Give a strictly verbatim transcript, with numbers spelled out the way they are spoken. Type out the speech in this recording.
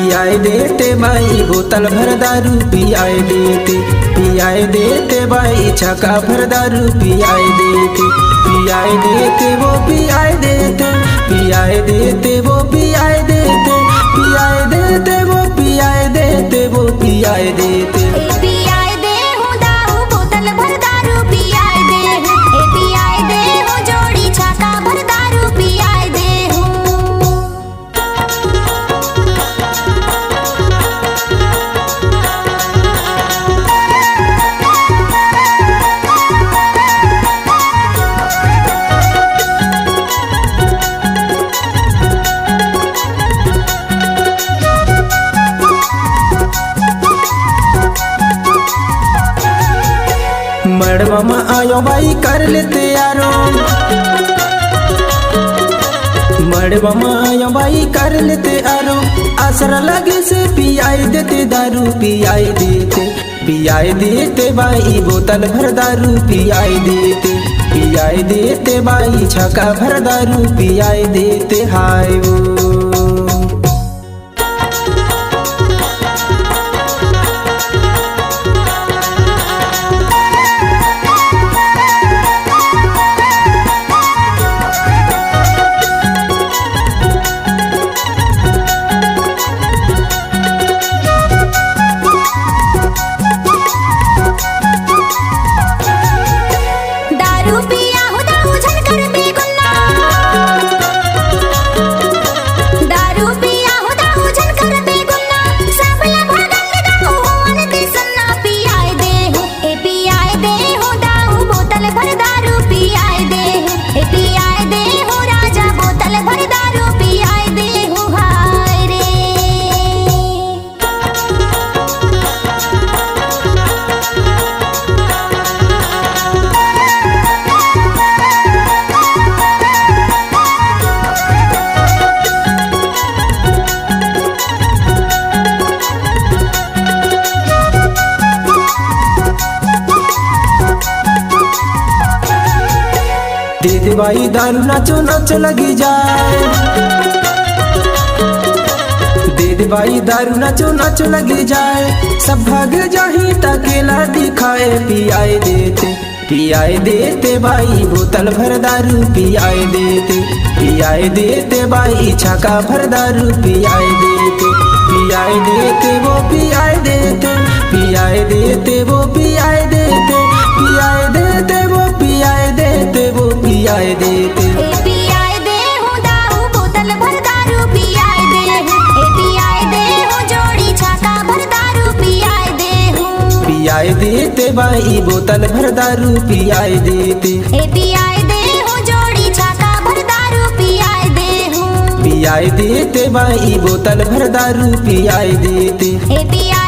पियाए देते बाई बोतल भर दारू पियाए देते, पियाए देते बाई छका भर दारू पियाए देते, पियाए देते वो पियाए देते, पियाए देते वो पियाए देते, पियाए देते वो पियाए देते, वो पियाए देते। ए पियाए दे हूँ दाऊ बोतल भर दारू पियाए दे हूँ, ए पियाए दे हूँ जोड़ी छाका भर दारू पियाए दे हूँ। मड़वा म आयो बाई कर लेते आरो, मड़वा म आयो बाई कर लेते आरो, आसरा लगे से पियाई देते दारू पियाई देते, पियाई देते बाई बोतल भर दारू पियाई देते, पियाई देते बाई छका भर दारू पियाई देते हाय वो। दारू पिया हूँ दाऊ झन कर बेगुन्ना, दारू पिया हूँ दाऊ झन कर बेगुन्ना, सबला भगल दाऊ होवन के सन्ना पियाए दे हूँ, ए पियाए दे हूँ दाऊ बोतल भर दारू पियाए दे हूँ, ए पियाए दे हूँ राजा बोतल भर दारू पियाए दे हूँ हाय रे। दे दे बाई दारू नाचो नाच लगी जाए, दे दे बाई दारू नाचो नाच लगी जाए, सब भाग जाही ताकेला दिखाए पियाए देते, पियाए देते बाई बोतल भर दारू पियाए देते, पियाए देते बाई छाका भर दारू पियाए देते, पियाए देते वो पियाए देते, पियाए देते वो पियाए देते, पियाए देते वो पियाए देते, वो पियाए देते। ए पियाए दे हूँ दाऊ बोतल भर दारू पियाए दे हूँ, ए पियाए दे हूँ जोड़ी छाका भर दारू पियाए दे हूँ। पियाए देते बाई बोतल भर दारू पियाए देते, ए पियाए दे हूँ जोड़ी छाका भर दारू पियाए दे हूँ। पियाए देते बाई बोतल भर दारू पियाए देते, ए पिया